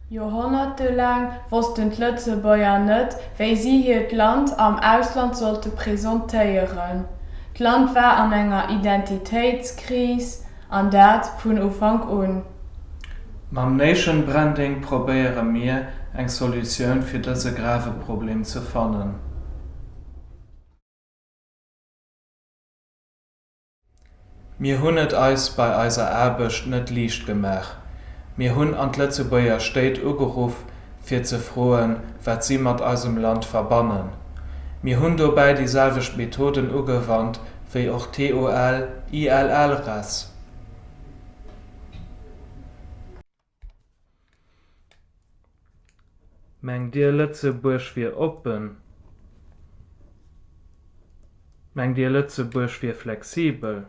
Joerhonnertelaang wossten d'Lëtzebuerger net, wéi si hiert Land am Ausland sollte presentéieren. D'Land war an enger Identitéitskris, an dat vun Ufank un. Mam Nation Branding probéiere mir, eng Solutioun fir dëse grave Problem ze fannen. Mir hunn et eis bei eiser Aarbecht net liicht gemaach. Mir hunn an d'Lëtzebuerger Stéit ugeruff, fir ze froen, wat si mat eisem Land verbannen. Mir hunn dobäi déi selwecht Methoden ugewannt wéi och TOL, ILL res. Mengt Dir Lëtzebuerg wier oppen? Mengt Dir Lëtzebuerg wier flexibel?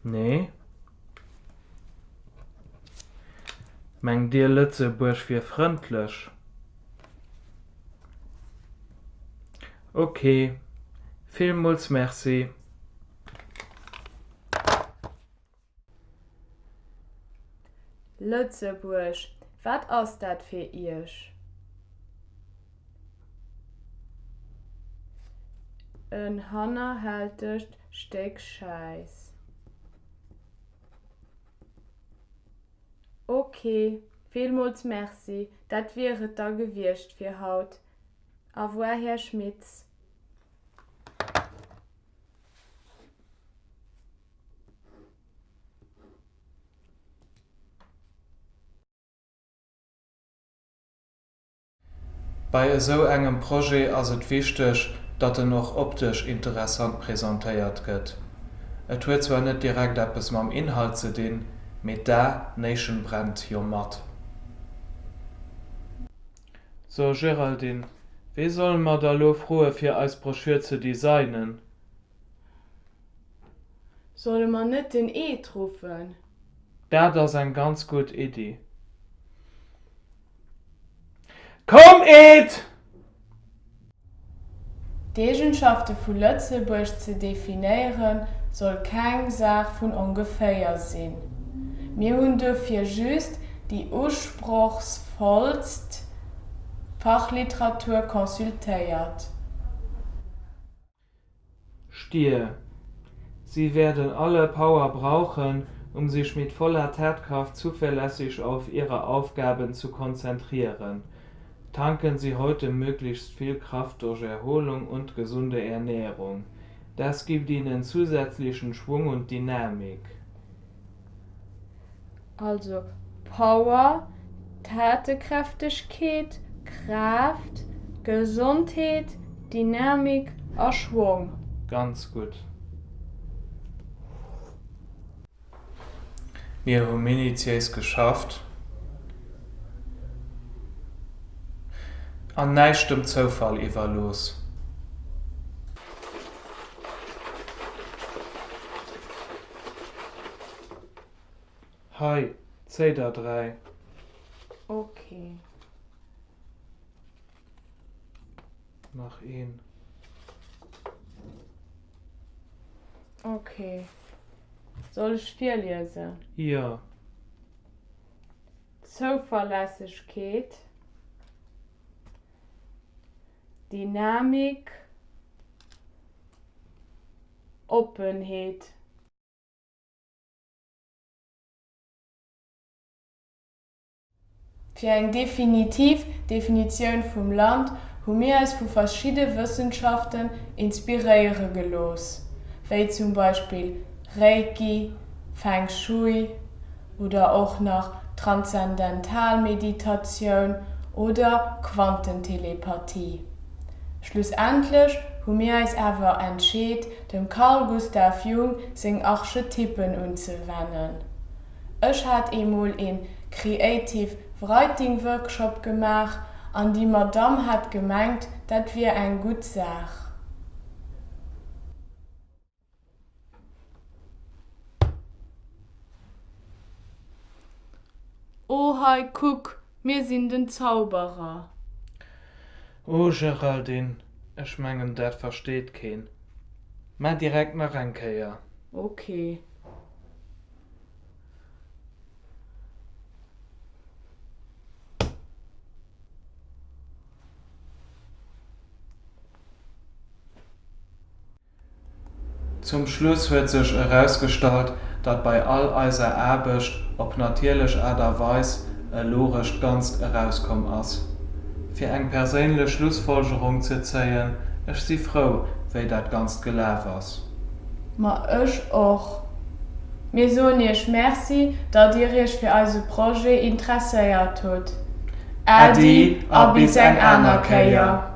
Nee? Mengt Dir Lëtzebuerg wier frëndlech? Ok, villmools Merci. Lëtzebuerg, wat ass dat fir Iech? En hannerhältegt Stéck Schäiss. Ok, villmools Merci, dat wier et da gewiescht fir haut. Au revoir, Här Schmitz. Bei esou engem Projet ass et wichteg, datt en och optesch interessant presentéiert gëtt. Et huet zwar net direkt eppes mam Inhalt ze dinn, mee d'A Nation brennt jo mat. So Géraldine, wee solle mer da lo froe fir eis Broschür ze designen? Solle mer net den Ed ruffen? Dat ass eng ganz gutt Iddi. Komm Ed! D'Eegenschafte vu Lëtzebuerg ze definéiere soll keng Saach vun ongeféier sinn. Mir hunn dofir just déi usprochsvollst Fachliteratur consultéiert. Stier. Sie werden alle Power brauchen, um sich mit voller Tatkraft zuverlässig auf Ihre Aufgaben zu konzentrieren. Tanken Sie heute möglichst viel Kraft durch Erholung und gesunde Ernährung. Das gibt Ihnen zusätzlichen Schwung und Dynamik. Also Power, Tatekräftegkeet, Kraaft, Gesondheet, Dynamik a Schwong. Ganz gutt. Mir hu minutiéis geschafft an näischt dem Zoufall iwwerlooss. Hei, zéi der 3. Ok. Nach een. Ok. Soll ech virliesen? Jo. Zouverlässegkeet, Dynamik, Oppenheet. Fir eng definitiv Definitioun vum Land hu mir eis vu verschidde Wëssenschaften inspiréiere gelooss, wéi zum Beispill Reiki, Feng Shui oder och nach Transzendentalmeditatioun oder Quantentelepathie. Schlussendlech hu mir eis awer entscheet, dem Carl Gustav Jung seng Archetypen unzewennen. Ech hat eemol een Creative Writing Workshop gemaach an déi Madamm hat gemengt, dat wier eng gutt Saach. Oh hei kuck, mir sinn den Zauberer. Oh Géraldine, ech mengen dat versteet keen. Mä direkt nach eng Kéier. Ok. Zum Schluss huet sech erausgestallt, datt bei all eiser Aarbecht op natierlech Aart a Weis e logescht Ganzt erauskomm ass. Fir eng perséinlech Schlussfolgerung ze zéien, ech si frou, wéi dat Ganzt gelaf ass. Ma ech och. Mir soen Iech Merci, datt Dir Iech fir eise Projet interesséiert hutt. Äddi a bis eng aner Kéier.